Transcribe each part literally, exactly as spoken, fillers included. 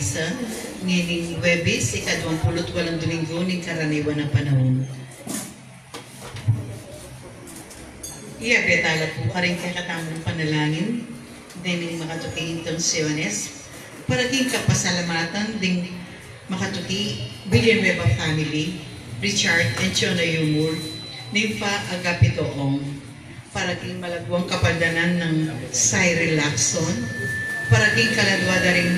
Sa ngening Huwebes, ikaduang pulu't walang Domingo ning karaniwan a panaun. Iyabe tala pu karing kekatamung panalangin dening makatuking intensiones para king kapasalamatan ding makatuki Villanueva family, Richard and Chona Yumur, Nympha Agapito Ong, para king malagwang kapaldanan nang Cyril Lacson, para king kaladwa da ring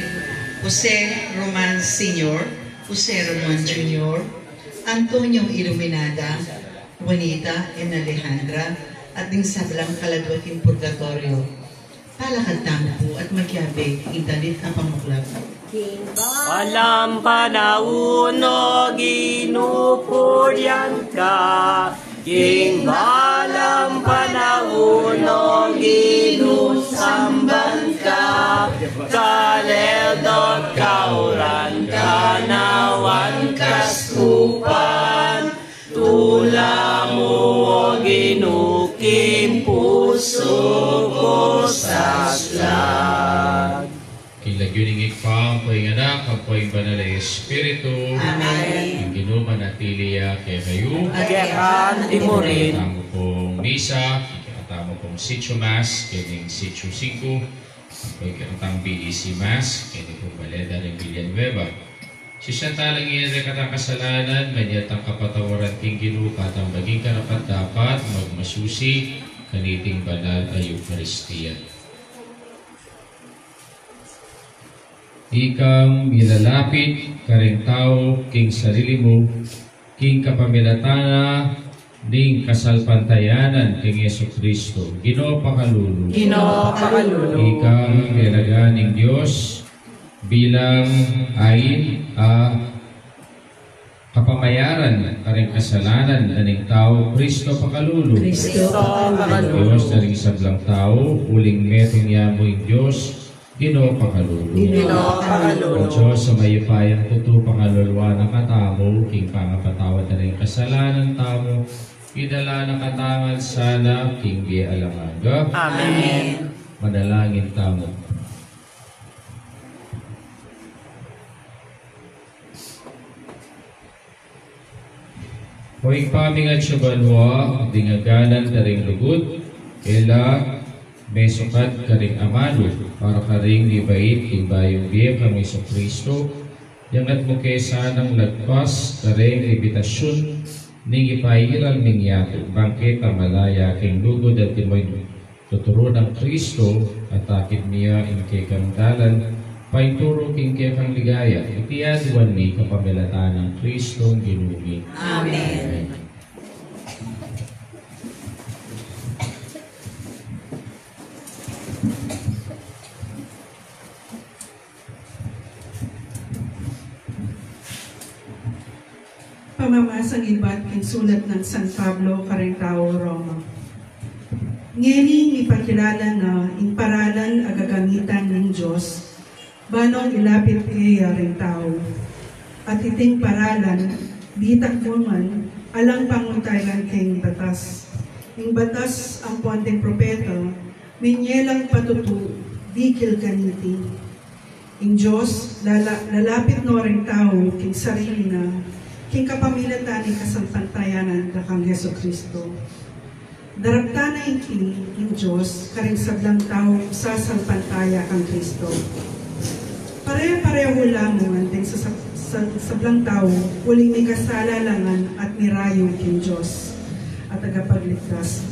Jose Roman Senior, Jose Roman Junior, Antonio Iluminada, Juanita and Alejandra, at ding sablang kaladwa king purgatorio. Talakad tamu pu at magyabe king dalit a pamaklab. King balang panaun, O Ginu, purian ka. King balang panaun, O Ginu, samban ka. Kaledo't kauran ka na wan kaskupan. Tula mu, O Ginu, king pusu ku saslag. King lagyu ning Ibpa, ampo ing Anak, ampo ing Banal a Espiritu. Amen. Ing Ginu manatili ya kekayu. At keka mu rin. Tamu pung misa, kekatamu pung sitio mass, kening sitio singko, ampo ing kekatang B E C mass, keni pung baleta ring Villanueva. Sisian tala ngeni ring kekatang kasalanan, manyawad tang kapatawaran king Ginu, para tang maging karapat-dapat magmasusi kaniting banal a Eukaristia. Ikang milalapit kareng tau king sarili mu, king kapamilatan na ning kasalpantayanan kang Jesucristo, Ginu pakalulu. Ginu pakalulu. Ikang dinaga ning Dios bilang ain a kapamayaran kareng kasalanan da ring tau, Cristo pakalulu. Cristo pakalulu. Dios da ring sablang tau, uling metung ya mu ing Dios, Ginu pakalulu. Ginu pakalulu. O Dios a mayupayang tutu, pakaluluan na katamu king pangapatawad da ring kasalanan tamu, idala na katamu ngan sana king bie alang angga. Amen. Manalangin tamu. O Ibpa mi, king atsu banua, ding aganan da ring lugud, e la mesukat karing amanu, para karing mibait king bayung bie kang Jesucristo, iyangat mu ke sanang lagpas kareng limitasyun ning ipairal ming yatu, bang ke ta malaya king lugud at imoy tuturu nang Cristo, at akit mi ya ing kekang dalan painturu king kekang ligaya. Iti aduan mi kapamilatan nang Cristong Ginu mi. Amen. Pamamasang ibat king sulat nang San Pablo kareng tau Roma. Ngeni mipakilala na ing paralan a gagamitan ning Dios, ban nong ilapit ya reng tau. At iting paralan, ditak mu man, alang panguntayan keng batas. Ing batas ampon ding propeta, menye lang patutu, dikil kaniti. Ing Dios, lala-, lalapit no reng tau king sarili na, king kapamilatan ning kasalpantayanan da kang Jesucristo. Daraptan na ing Dios karing sablang tau sasalpantaya kang Cristo. Pare-pareho la mu ngan ding sa-, sa-, sablang tau, uling mikasala la ngan at mirayu king Dios a tagapagligtas.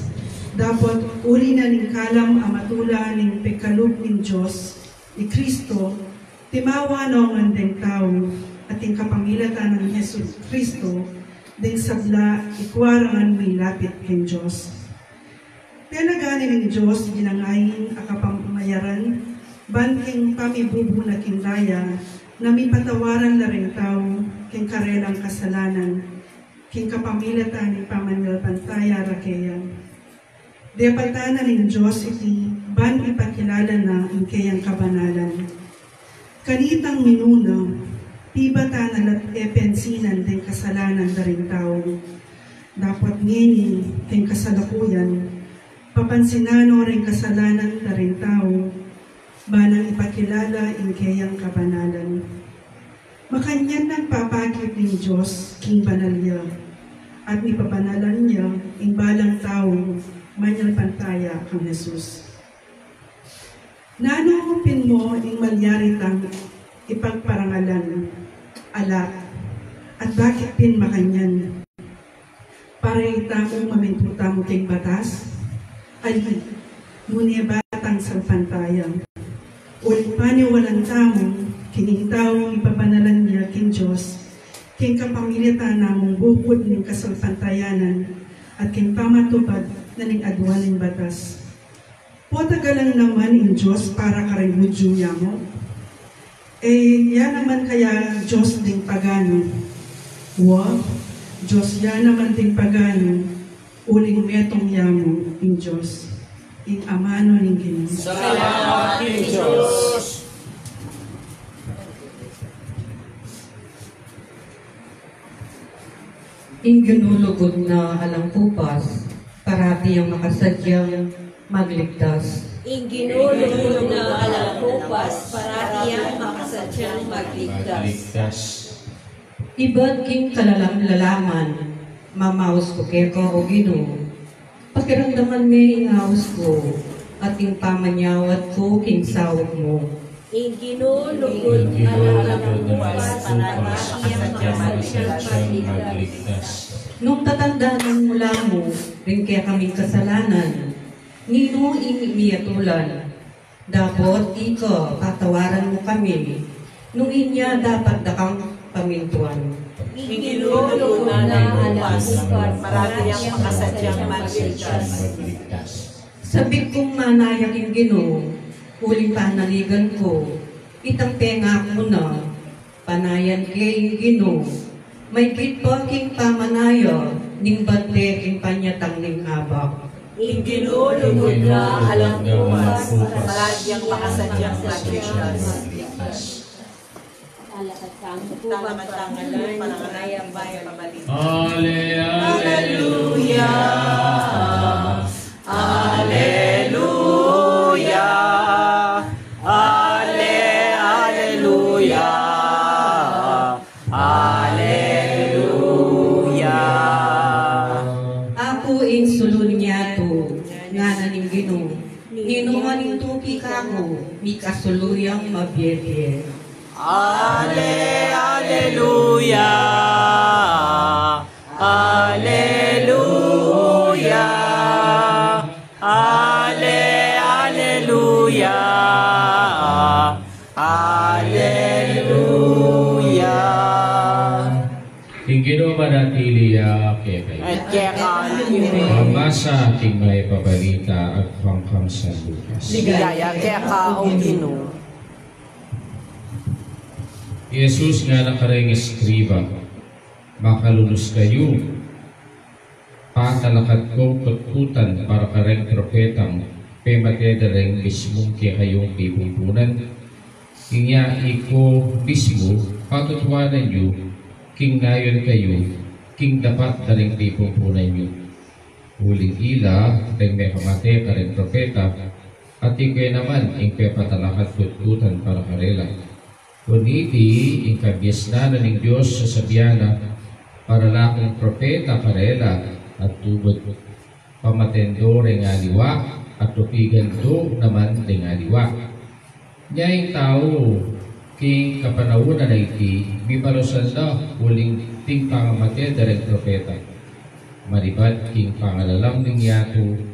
Dapot uli na ning kalam a matula ning pigkalub ning Dios, i Cristo, timawa no ngan ding tau, at king kapamilatan nang Jesucristo, ding sabla ikua ra ngan milapit king Dios. Talaga ning Dios bilang ain a kapamayaran, ban king pamibubu na king daya, na mipatawaran la ring tau, king karelang kasalanan, king kapamilatan ning pamanyalpantaya ra keya. Depatan na ning Dios iti, ban ipakilala na ing keyang kabanalan. Kanitang minuna, pibatan na la't e pensinan ding kasalanan da ring tau. Dapot ngeni, king kasalukuyan, papansinan no ring kasalanan da ring tau, ban nang ipakilala ing keyang kabanalan. Makanyan nang papakit ning Dios king banal ya, at mipabanalan ya ing balang taung manyalpantaya kang Jesus. Nanu pin mo ing malyari tang ipagparangalan, ala, at bakit pin makanyan? Para ita mung mamintu tamu king batas? Ali, nune ba tang salpantaya? Uling paniwalan tamu king taung mipabanalan ya king Dios, king kapamilatan na mung bukud ning kasalpantayanan at king pamatupad na ning aduan ning batas. Potagalan naman ing Dios para karing Judio ya mu? E ya naman kaya Dios ding paganu? Wa, Dios ya naman ding paganu, uling metung ya mu ing Dios. Ing amanu ning Ginu. Salamat king Dios. Ing Ginu lugud na alang kupas, parati yang makasadyang magligtas. Ing Ginu lugud na alang kupas, parati yang makasadyang magligtas. Ibat king kalalam-lalaman, mamaus ku keka, O Ginu. Pakiramdaman me ing aus ku, at ing pamanyawad ku king saup mu. Ing Ginu lugud na alang kupas, parati yang makasadyang magligtas. Nung tatandanan mu la mu ring kekaming kasalanan, ninu ing miyatulan? Dapot ika patawaran mu kami, nung inya dapat da kang pamintuan. Ing Ginu lugud na alang kupas, parati yang makasadyang magligtas. Sabik kung manaya king Ginu, uling panaligan ku, itang pengaku na, panayan ke ing Ginu, maygit pa king pamanaya ning bante king panyatang ning abak. Ing Ginu lugud na alang kupas, parati yang makasadyang magligtas. Talakad tamu pu bang pangalan, pangalan, pabalita. Ale, aleluya. Aleluya. Ale, aleluya. Aleluya. Aku ing sulu ning yatu, ngana ning Ginu. Ninu man ing tuki kaku, mikasulu yang mabie-bie. Ale, aleluya. Aleluya. Ale, aleluya. Aleluya. Ing Ginu manatili ya kekayu. At keka naman. Pamasa king Mayap a Balita agpang kang San Lucas. Ligaya keka, O Ginu. I Jesus ngana kareng eskriba, makalunus kayu, patalakad kung kutkutan para kareng propetang pemate da reng mismung kekayung pipumpunan. Inya iku mismu patutuanan yu king nayun kayu king dapat da reng pipumpunan yu. Uling ila deng mepamate kareng propeta, at ikwe naman ing pepatalakad kutkutan para karela. Oniti ing kabiasnan na ning Dios sasabian na, para la kung propeta karela at tubud. Pamaten do reng aliwa at tupigan do naman deng aliwa. Nya ing tau king kapanaunan a iti, mipalusan la uling king pangamate da reng propeta. Manibat king pangalalam ning yatu,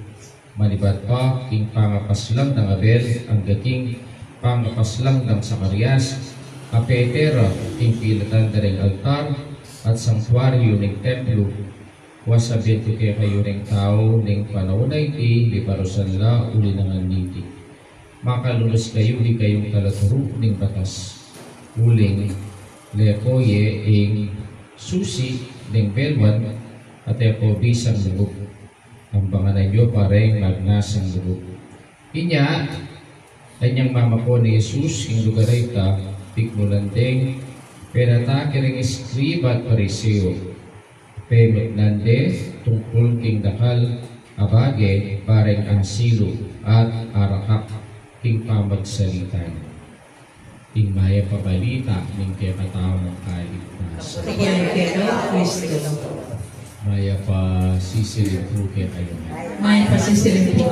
manibat pa king pangapaslang nang Abel angga king pangapaslang nang Zacarias, a pete ra king pilatan da reng altar at sangtuaryu ning templu. Wa sabian ku kekayu, ring tau ning panaun a iti miparusan la uli na ngan niti. Makalunus kayu, ikayung talaturu ning batas. Uling leko ye ing susi ning belwan at e ko bisang lugub. Ambangan yu pa reng magnasang lugub. Inya, anyang mamako nang Jesus king lugar a ita, pikmulan deng penatake ring eskriba at Pariseo. Pemutnan de tungkul king dakal a bage, bareng asilu at arakak king pamagsalita na. Ing mayap a balita ning kekatamung kaligtasan. Kaya kaya Kristo. Mayap a sisirimpu kekayu. Mayap a sisirimpu.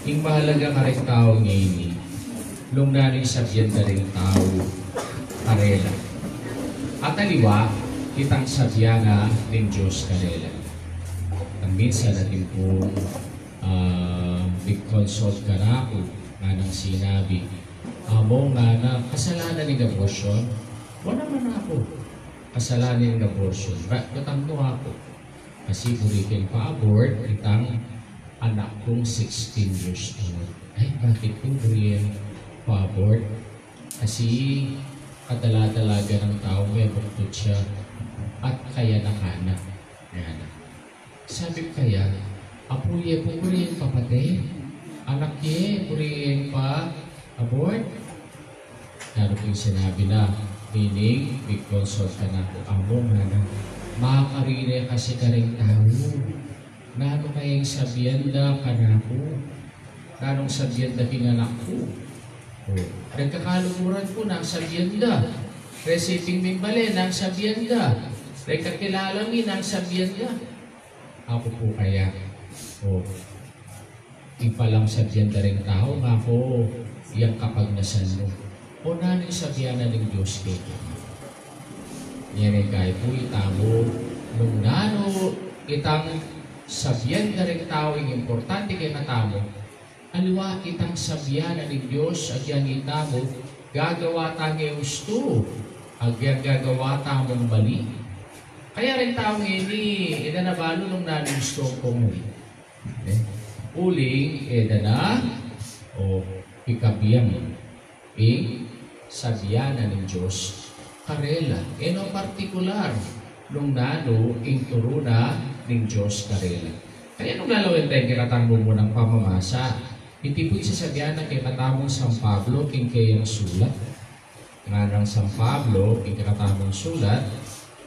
Ing mahalaga kareng tau ngeni, nung nanu ing sabian da ring tau karela. At aliwa, itang sabian na ning Dios karela. Nung minsan atin pung, ah, big consult kanaku, nganang sinabi, "Among," ngana, "kasalanan ing abortion?" "Wa naman," aku, "kasalanan ing abortion. Ba, gatang mu aku. Kasi buri keng pa-abort itang anak kung sixteen years old." "Ay, bakit pu buri yang pa-abort?" "Kasi kadala-dalagan nang tau, mebuktud ya at kaya na kana." Ngana. Sabi ku kaya, "Apu ye pu buri yang papate? Anak ye buri yang pa-abort?" Nanu pung sinabi na, meaning, big consult kanaku, "Among," ngana, "makarine kasi kareng tau. Nanu kaya ing sabian da kanaku? Nanung sabian da king anak ku? O, reng kakaluguran ku, nanu ing sabian da? Reng siping ming bale, nanu ing sabian da? Reng kakilala mi, nanu ing sabian da?" Aku pu kaya, "O, ipalang sabian da reng tau, ngaku, yang kapagnasan mu. O, nanu ing sabian na ning Dios keka?" Ngeni kaya pu itamu, nung nanu itang sabian da reng tau ing importante kekatamu, aliwa itang sabian na ning Dios, agyang itamu, gagawa tang e ustu, agyang gagawa tamung mali. Kaya reng tau ngeni, e da na balu nung nanu ing ustu ampong mali. E, uling, e da na, o, pikabiang ing sabian na ning Dios karela. E no partikular nung nanu ing turu na ning Dios karela. Kaya nung lalawen taya ing kekatamung munang pamamasa, iti pu ing sasabian na kekatamung San Pablo king keyang sulat. Nganang San Pablo king kekatamung sulat,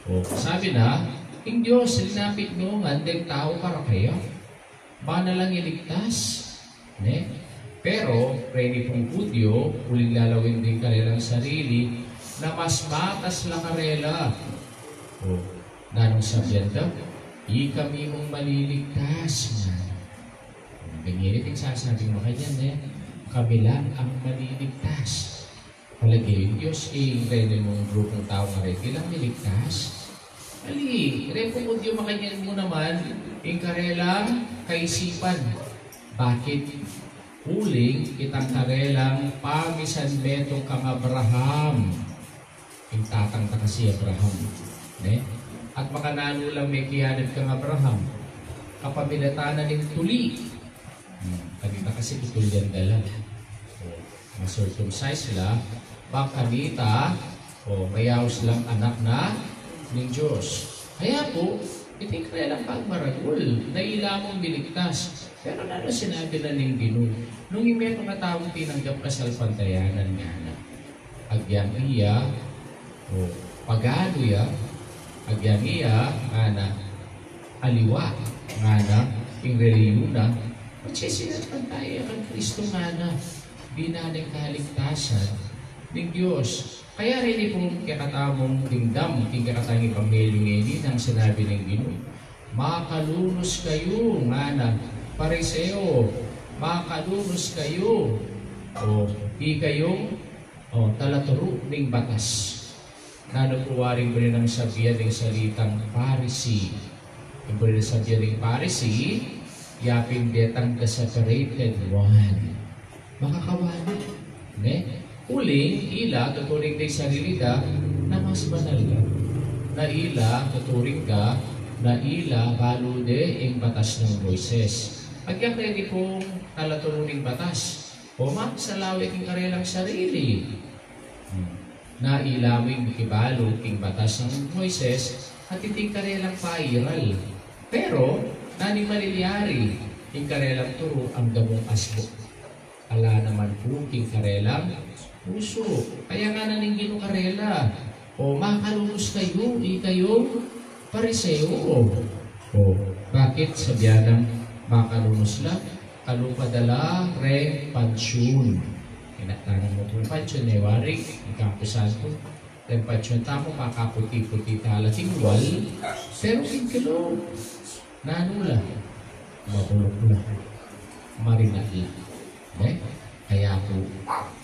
o, sabi na, "Ing Dios linapit no ngan deng tau para kaya, bang na lang iligtas." Ne? Pero reni pung Judio, uling lalawen da ing karelang sarili na mas matas la karela. O, nanung sabian da? "Ikami mung maliligtas." Ngana. Ganyan iting sasabing makanyan, e, "Kami lang ang maliligtas." Palage yu ing Dios, e, ing reni mung grupung tau kareti lang miligtas? Ali, reng pung Judio makanyan mu naman ing karelang kaisipan. Bakit? Uling itang karelang pamisanmetung kang Abraham. Ing tatang ta kasi Abraham, ne? At makananu lang mekiadat kang Abraham? Kapamilatan na ning tuli. Hmm, kanita kasi tutulian da la. O, ma-circumcise la, bang kanita, o, mayaus lang anak na ning Dios. Kaya pu, iti ing karelang pagmaragul, naila mung miligtas. Pero nanu sinabi na ning Ginu? Nung ing metung a taung tinanggap kasalpantayanan, ngana, agyang iya, o, paganu ya, agyang iya, ngana, aliwa, ngana, ing reliyun na, magsisisalpantaya kang Kristo, ngana, bina na ing kaligtasan ning Dios. Kaya reni pung kekatamung dimdam king kekatang ebanghelyu ngeni, nanu ing sinabi ning Ginu? "Makalunus kayu," ngana, "Pariseo, makalunus kayu, o, ikayung, o, talaturu ning batas." Nanu pu waring buri nang sabian ning salitang Parisi? Ing buri nang sabian ning Parisi, ya pin detang the separated one. Makakawani, ne? Uling ila tuturing da ing sarili da na mas banal la. Na ila tuturing da na ila balu de ing batas nang Moises. Agyang reni pung talaturu ning batas, o, magsalawe king karelang sarili. Hmm. Na ila mu ing mikibalu king batas nang Moises at iti ing karelang pairal. Pero nanu ing malilyari? Ing karelang turu angga mung asbuk. Ala naman pu king karelang pusu. Kaya ngana ning Ginu karela, "O, makalunus kayu, ikayung Pariseo." O, bakit sabian nang makalunus la? Kalupa da la reng pansyun. Ina, tangan mu pu patsu ne wari, ing kampusantu. Deng patsu tamu, pakaputi-puti tala king wal, pero king kilub, nanu la, mabuluk la, marinat la. Ne? Kaya pu,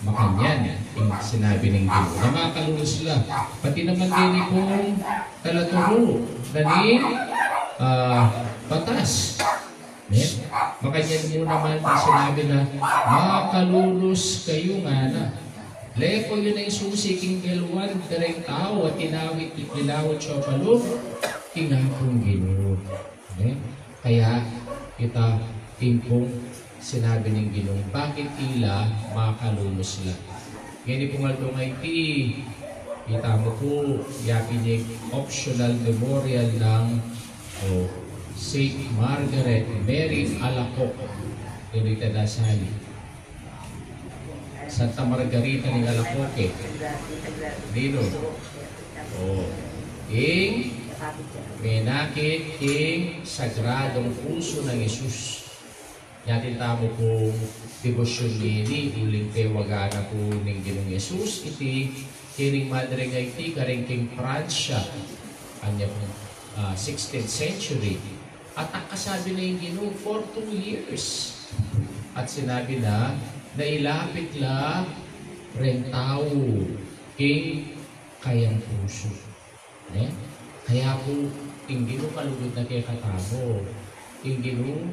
makanyan ing sinabi ning Ginu, na makalulus la. Pati naman deni pung talaturu na ning, ah, batas. Ne? Makanyan mu naman ing sinabi na, makalulus kayu, ngana. Leko yu nang susi king geluan da reng tau a tinawit, tinawit ya palub king Apung Ginu. Ne? Kaya ita, ing pung sinabi ning Ginu, bakit ila makalulus la? Ngeni pung aldo ngeni, ita mu pu, yapin ing optional memorial ng, o, Saint Margaret Mary Alacoque. Ini ita dasali. Santa Margarita ning Alacoque. Ninu? O, ing menakit king sagradong pusu nang Jesus. Atin tamu pung debosyun ngeni, uling pewaga na pu ning Ginung Jesus iti keng madre ngeni karin king Pransya. Anya pu, ah, sixteenth century. At akasabi na ing Ginu for two years. At sinabi na, na ilapit la reng tau king kayang pusu. Ne? Kaya pu, ing Ginu kalugud na kekatamu. Ing Ginu,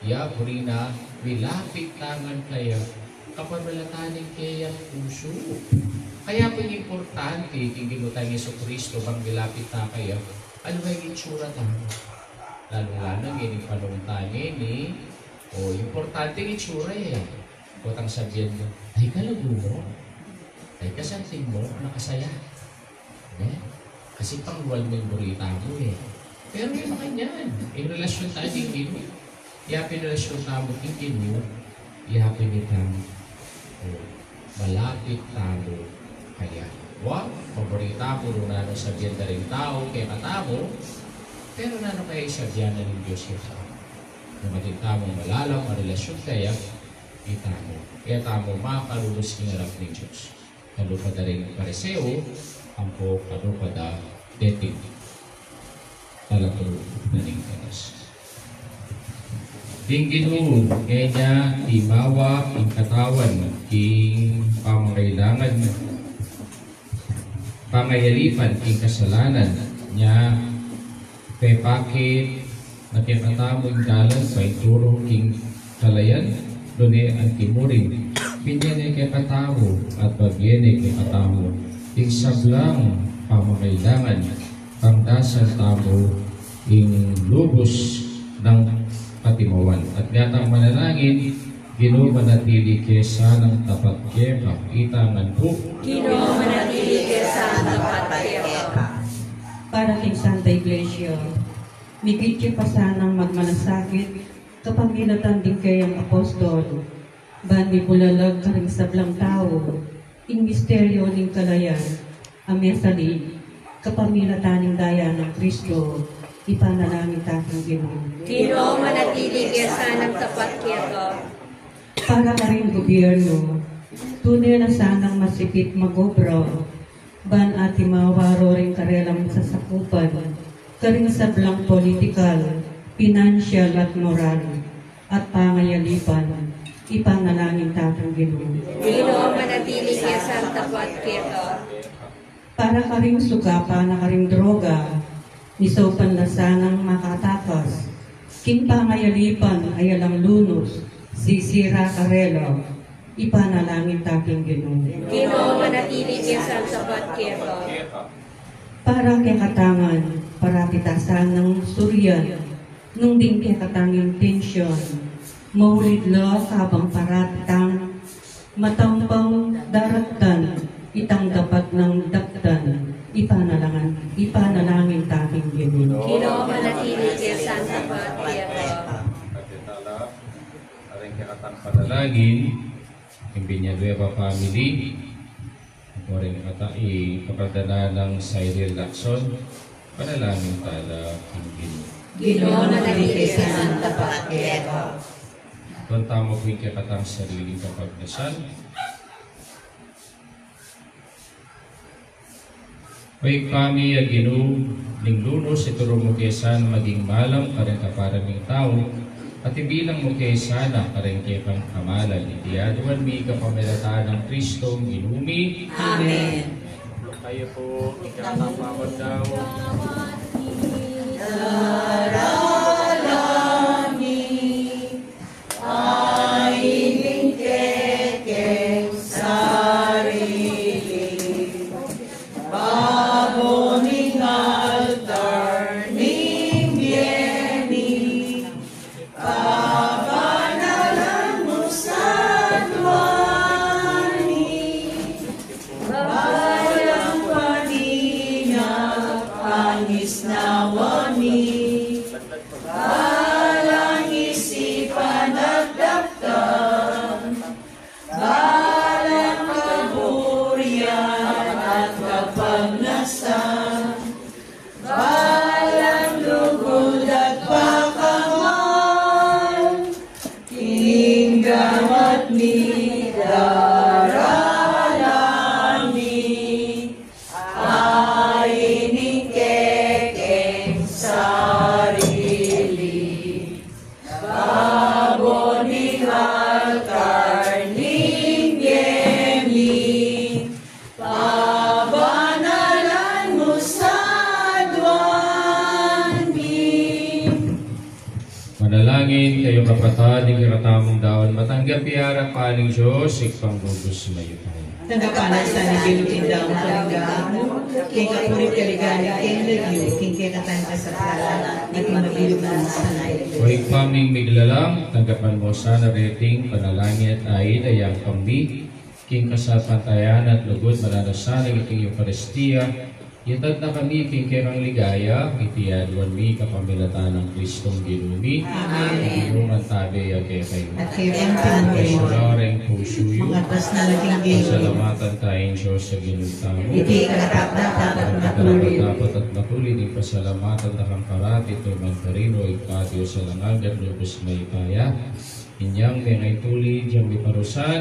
ya, buri na milapit tana kaya, kapamilatan ning kayang pusu. Kaya pu ing importante, ing Ginu tang Jesucristo, bang milapit ta kaya, anu ba ing itsura tana? Lalung-lalu ngeni, panung tana ngeni, o, importante ing itsura, e. Potang sabian mu, ay, kalagu mu, ay, kasanting mu, makasaya. Ne? Kasi pangwal mu ing buri tamu, e. Pero e makanyan, ing relasyun ta king Ginu, yapin relasyun tamu king Ginu, yapin itang, o, malapit tamu kaya. Wa, paburi tamu nung nanu sabian da ring tau kekatamu, pero nanu kaya ing sabian na ning Dios kekatamu? Nung atin tamung malalam a relasyun kaya, itamu, kaya tamu makalulus king arap ning Dios. Kalupa da ring Pariseo, ampo kalupa da deting talaturu na ning Kanas. Ing Ginu, kaya niya timawa ing katawan king pamangailangan, pangayalipan king kasalanan, nya pepakit na kekatamu ing dalan painturu king kalayan, nune antimurin, binye ne kekatamu at babie ne kekatamu ing sablang pamangailangan, pangdasan tamu ing lubus nang katimawan. At ngatang manalangin, Ginu, manatili ke sanang tapat keka. Ita ngan pu. Ginu, manatili ke sanang tapat keka. Para king Santa Iglesia, migit ya pa sanang magmalasakit kapamilatan ding kayang apostol, ban mibulalag karing sablang tau ing misteryo ning kalayan a mesali kapamilatan ning daya nang Kristo, ipanalangin ta king Ginu. Ginu, manatili ke sanang tapat keka. Para karing gobyerno, tune na sanang masipit mag-obra, ban atimawa ro ring karelang sasakupan karing sablang politikal, pinansyal at moral, at pangayalipan, ipanalangin ta king Ginu. Ginu, manatili ke sanang tapat keka. Para karing sugapa na karing droga, misaupan la sanang makatakas king pangayalipan a yalang lunus, sisira karela, ipanalangin ta king Ginu. Ginu, manatili ke sanang tapat keka. Para kekatang ngan, parati ta sanang surian nung ding kekatang intensyon, maulid la kabang parati tang matampang daratdan itang dapat nang daptan, ipanalangan, ipanalangin ta king Ginu. Ginu, manatili ke sanang tapat keka. Aring kekatang panalangin, ing Villanueva family, ampo ring kata i kapatad nang Cyril Lacson, panalangin tala king Ginu. Ginu, manatili ke sanang tapat keka. Aduan tamu pu ing kekatang sariling kapagnasan. O Ibpa mi a Ginu ning lunus, ituru mu ke sana maging malam kareng kapara ming tau, at ibilang mu ke sana kareng kekang kamalan. Iti aduan mi kapamilatan nang Kristong Ginu mi. Amen. Kayu pu, ika na pamagdaw. Daralami, a ining kekeng sarili, babo ning altar ning bie mi, pabanalan mu sa aduan mi, balang panina pangisnawa mi, balang isipan at daptan, balang kaburian at kapagnasan, balang lugud at pakamal, king gamat mi, daralami, a ining kekeng sarili, babo ning altar ning bie mi, pabanalan mu sa aduan mi. Manalangin kayu, kapatad, ing kekatamung daun matanggap ya king arapan ning Dios, Ibpang lubus mayupaya. Tanggapan na sa ning Ginu ing daun karing gamat mu, king kapurian at kaligayan ning lagyu, king kekatang kasaplalan, at king mabilug a sanay. O Ibpa ming miglalang, tanggapan mu sana reting panalangin at ain a yangkang mi king kasalpantayanan at lugud, mananu sana iting Eukaristia, itad na kami king kekang ligaya, iti aduan mi kapamilatan nang Kristong Ginu mi. Amen. Ing Ginu mantabe ya kekayu. At keka mu rin. Paisyu la ring pusu yu. Makatas na la king Ginu. Pasalamatan taya ing Dios a Ginu tamu. Iti karapat-dapat at matulid. Karapat-dapat at matulid ing pasalamatan da kang parati, tuman karin, O Ibpa, Dios a alang angga at lubus mayupaya. Inyang mengaitulid yang miparusan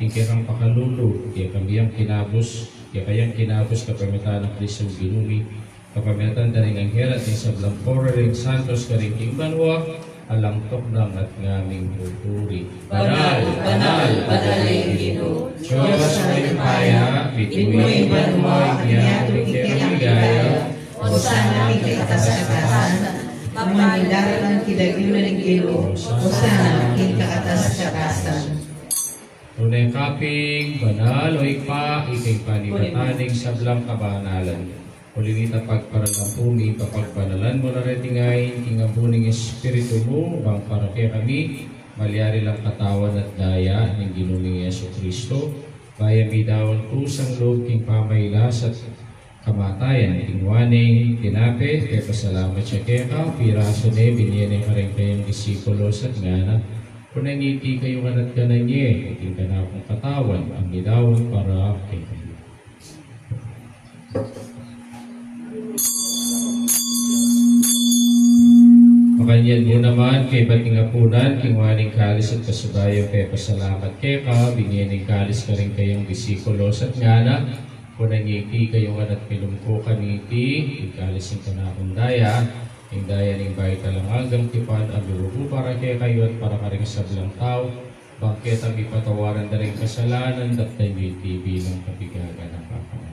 ing kekang pakalulu, kekami yang kinabus, kekayang kinabus kapamilatan nang Kristong Ginu mi, kapamilatan da ring anghel at ning sablang poro ring santos karin king banua, alang tuknang at ngaming pupuri. Banal, banal, banal ing Ginu, Dios a mayupaya, mitmu ing banua, ing yatu king kekang ligaya. Osana king kekatas-katasan. Amanu ing daralan king lagyu na ning Ginu. Osana king kekatas-katasan. Tune ka pin banal, O Ibpa, ika ing panibatan ning sablang kabanalan. Uli na nita, pagparalampu mi, papagbanalan mu la reting ain king ampon ning Espiritu mu, bang para kekami malyari lang katawan at daya ning Ginu ming Jesucristo, bayu mi daun kusang lub king pamailas at kamatayan. King waning tinape, pepasalamat ya keka, pirasu ne, binie ne kareng kayang disipulos at ngana: Kunan ye iti kayu ngan at kanan ye, iti ing kanakung katawan, a midaun para kekayu. Makanyan mu naman, kaybat ning apunan, king waning kalis at kasubayu, pepasalamat keka, binie ne ing kalis kareng kayang disipulos at ngana: Kunan ye iti kayu ngan at minum kayu kaniti, ing kalis ning kanakung daya, ing daya ning bayu at alang anggang tipan, a mibubu para kekayu at para karing sablang tau, bang keta mipatawaran da ring kasalanan, daptan yu iti bilang kapigagan ning pamagdaun.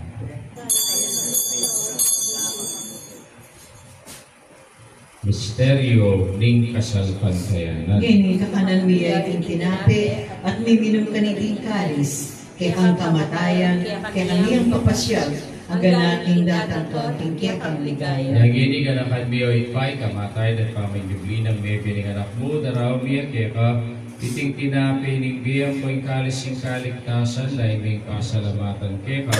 Misteryu ning kasalpantayanan. Ngeni kakanan mi ya iting tinape at miminum kaniting kalis, kekang kamatayan, kekami yang papasyag, anggang king datang ka king kekang ligaya. Ngeni ganakan mi, O Ibpa, ing kamatayan at pamanyubli nang mebie ning Anak mu, daraun mi ya keka iting tinape ning bie ampo ing kalis ning kaligtasan, lalu ming pasalamatan keka,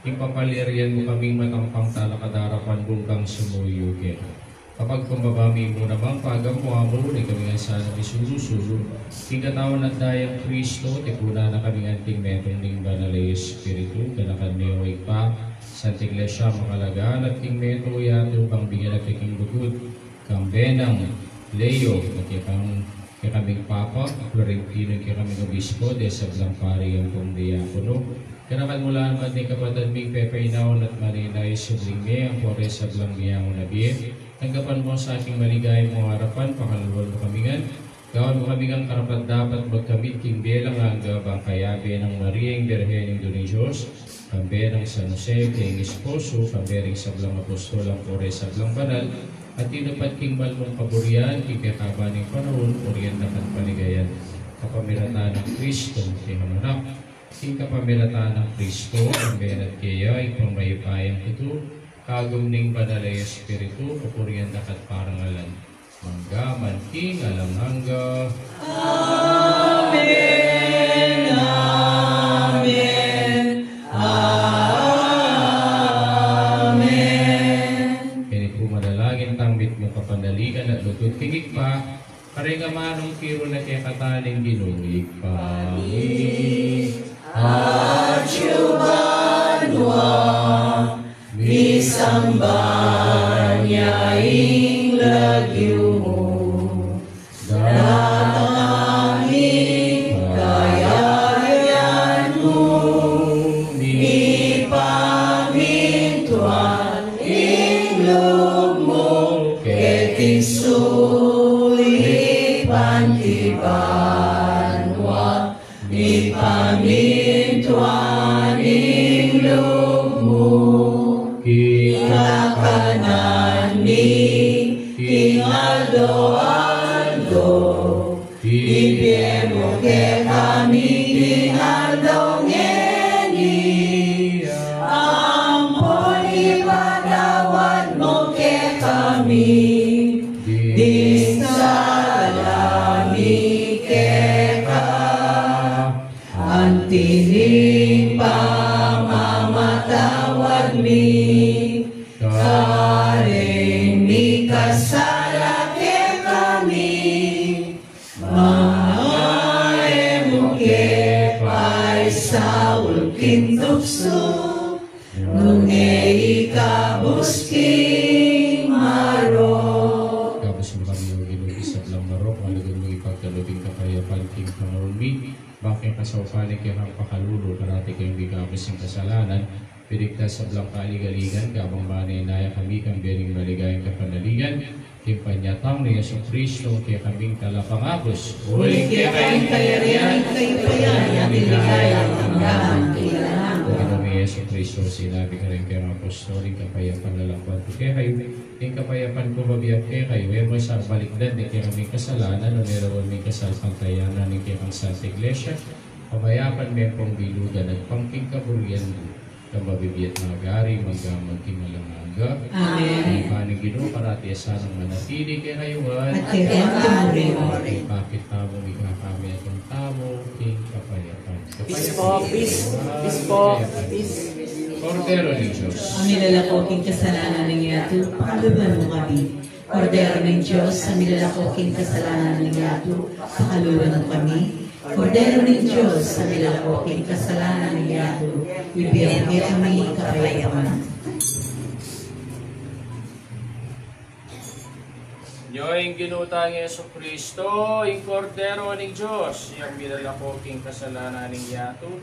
ing papalyarian mu kaming matampang talakad arapan mu bang sumuyu keka. Kapagkumbaba mi mu namang pagamu-amu, nung ikami ngan sana misulu-sulu king katawan at daya nang Kristo, tipunan na kami ngan king metung ning Banal a Espiritu. Ganakan me, O Ibpa, Santa Iglesia makalaganap king metung a yatu, bang bigyan na king lugud, kambe nang Leo, na kekang, kekaming Papa, Florentino, kekaming Obispo, deng sablang pari ampong diakono, Ganakan mu la naman ding kapatad ming pepainawa at manenaya ing subling mie, ampo reng sablang mie a nabie. Tanggapan mu sa king maligaya mung arapan, pakaluluan mu kami ngan. Gawan mu kami ngan karapat-dapat magkamit king bie alang angga, bang kayabe nang Maria ing Birhen Indu ning Dios, kambe nang San Jose king esposo, kambe ring sablang apostol, ampo reng sablang banal a tinupad king banal mung kaburian king kekaban ning panaun, purian daka at paligayan. Kapamilatan nang Kristo, ing Anak, king kapamilatan nang Kristo, kambe na at keya, ing mayupayang tutu, kagum ning Banal a Espiritu, kapurian daka at parangalan, mangga man king alang angga. Amen, amen, amen. Keni pu manalangin tang mitmung kapanaligan at lugud king Ibpa, kareng amanung tiru na kekatamu ning Ginu. Ibpa mi, atsu ka banua, misamban ya ing lagyu mu, datang ing kayarian mu, mipamintuan ing lub mu keti sulip anti banua, mipamintuan ing lub mu king kakanan mi king aldo-aldo. Ibie mu kekami king aldo ngeni, ampon ipatawad mu kekami ding sala mi keka, anti ning pamamatawad mi kareng mikasala kekami, manga e mu ke paisaul king tuksu, nune ikabus king marok. Ikabus mu kami, O Ginu, king sablang marok, nune mu ipagkalub ing kapayapan king panaun mi, bang king kasaupan ning kekang pakalulu, parati kaming ikabus king kasalanan, piligtas sablang kaligaligan, kabang manenaya kami kambe ning maligayang kapanaligan king panyatang nang Jesucristo, kekaming Talapangabus. Uling keka ing kayarian, ing kayarian, ing kayarian, ing kayarian, ing kayarian. O Ginu ming Jesucristo, sinabi mu karing kekang apostol, ing kapayapan lalakwan ku kekayu, ing kapayapan ku bibie ku kekayu, e mu sa balikdan ding kekaming kasalanan, nune lawan mu ing kasalpantayanan ning kekang Santa Iglesia, pamayapan me pang bilugan at pang king kaburian mu, ika mabibie at magari, mangga man king alang angga. Amen. Ing Ibpa ning Ginu, parati ya sanang manatili kekayu ngan. At keka mu rin. Ipakit tamu ing kekami atung tamu king kapayapan. Peace po, peace. Peace po, peace. Kordero ning Dios, a milalako king kasalanan ning yatu, pakaluluan mu kami. Kordero ning Dios, a milalako king kasalanan ning yatu, pakaluluan mu kami. Kordero ning Dios, a milalako king kasalanan ning yatu, ibie mu kekami ing kapayapan. Nyo ing Ginu tang Jesucristo, ing Kordero ning Dios, yang milalako king kasalanan ning yatu.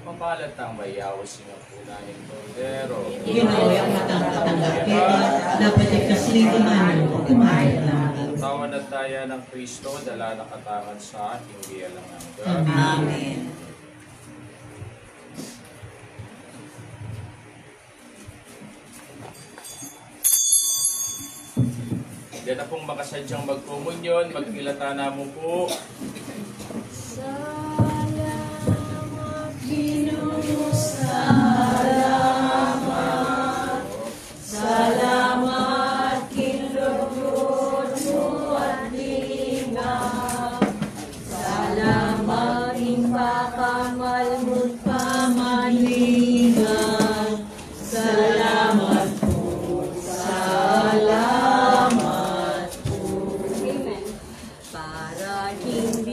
Mapalad tang mayaus king apunan ning Kordero. Ginu, e ku matampang tanggap keka, dapot iktas ing kamanu ku, kumayap na kami. Katawan at daya nang Kristo, dala na katamu ngan sa ating bie alang angga. Amen. Dyan na pung makasadyang magkomunyon, magkilala tamu pu. Salamat, Ginu, salamat. Salamat king lugud mu at linaw. Salamat king pakamal mu't pamaninga. Salamat pu, salamat pu. Para king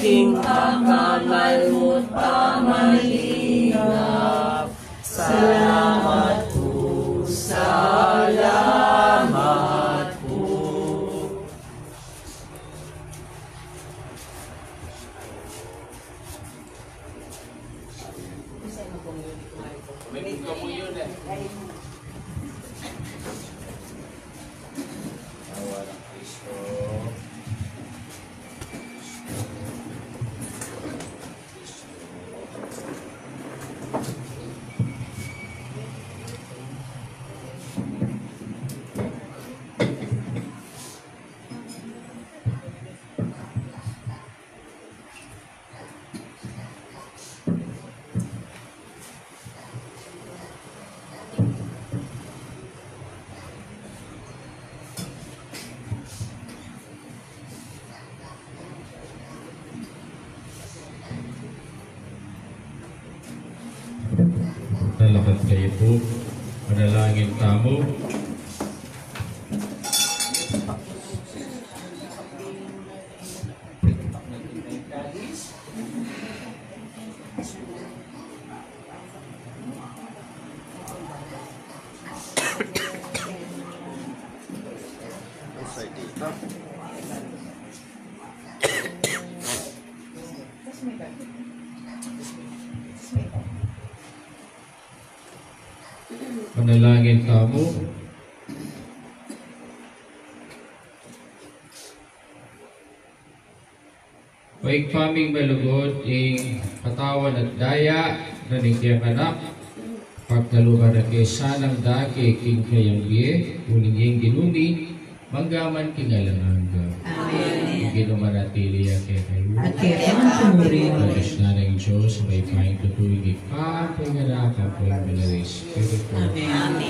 Ing pamamalmut pamalingap. Salamat pu, salamat pu. Talakat kayu pu, manalangin tamu. Manalangin tamu. O Ibpa ming malugud, ing katawan at daya na ning kayang anak, pagkaluban na ke sanang dake king kayang bie, uling ing Ginu mi, mangga man king alang angga. Amen. Ing Ginu manatili ya kekayu. At keka mu rin. Ing Dios na ning Dios, mayupayang tutu, ing Ibpa, ing Anak, ampo ing Banal a Espiritu. Amen.